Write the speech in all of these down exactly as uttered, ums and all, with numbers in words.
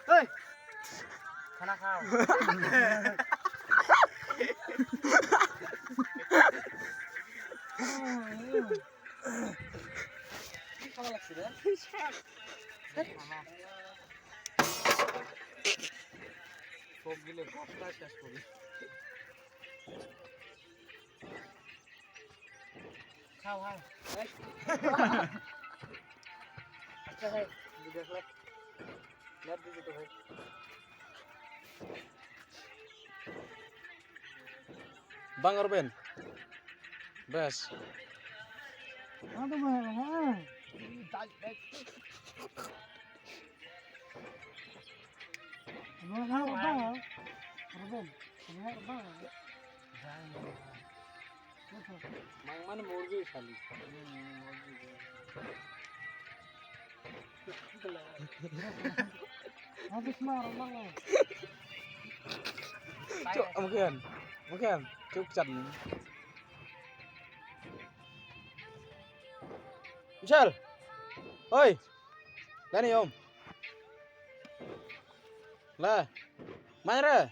Hey! Khana khau. Khau, khau. Acha hai, video clip. Lat di situ hai. Bang Ruben. Best. Aduh, bang. Bang, bang. Ruben. Bang, bang. Mang mana murgi kali. Habis mar, mar. Cuk, mungkin. Mungkin. Cuk, chan. Michelle. Oi. Lani om. La. Mai re.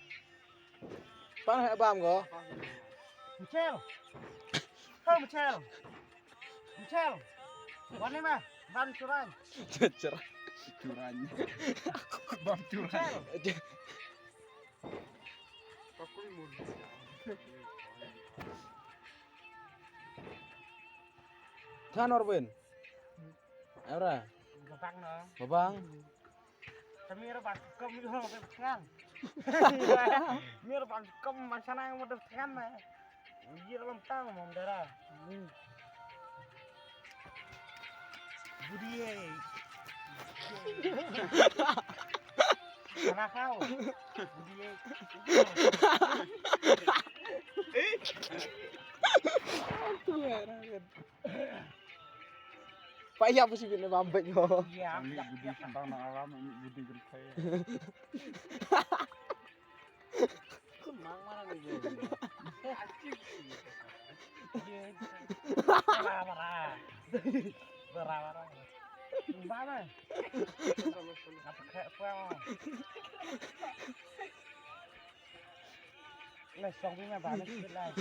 Pan he bam go. Michelle. Oh, Michelle. Michelle. Wan ni ma. Bam churan. Churan. Churan. Bam churan. Michelle. Than Orwin. Ora. Babang no. Babang. Kami ora bak kem yo kan. Kami ora bak kem macam mana yang mau dengan mah. Iya lam tang mau dara. Budi eh. Anak kau. Budi eh. Tuh ya, Pak, iya, apa sih, bini mambek, yo? Iya, ini iya, budi iya. Sentang nang alam, ini budi gerikai. Kemang mana nih, gue? Iya, iya. Marah, marah. Marah, marah. Mbak, Mbak. Apa kayak apa, Mbak? Lah, song ni, Mbak, ni sikit lah.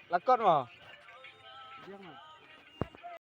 Lakot mo. Diam, Mbak.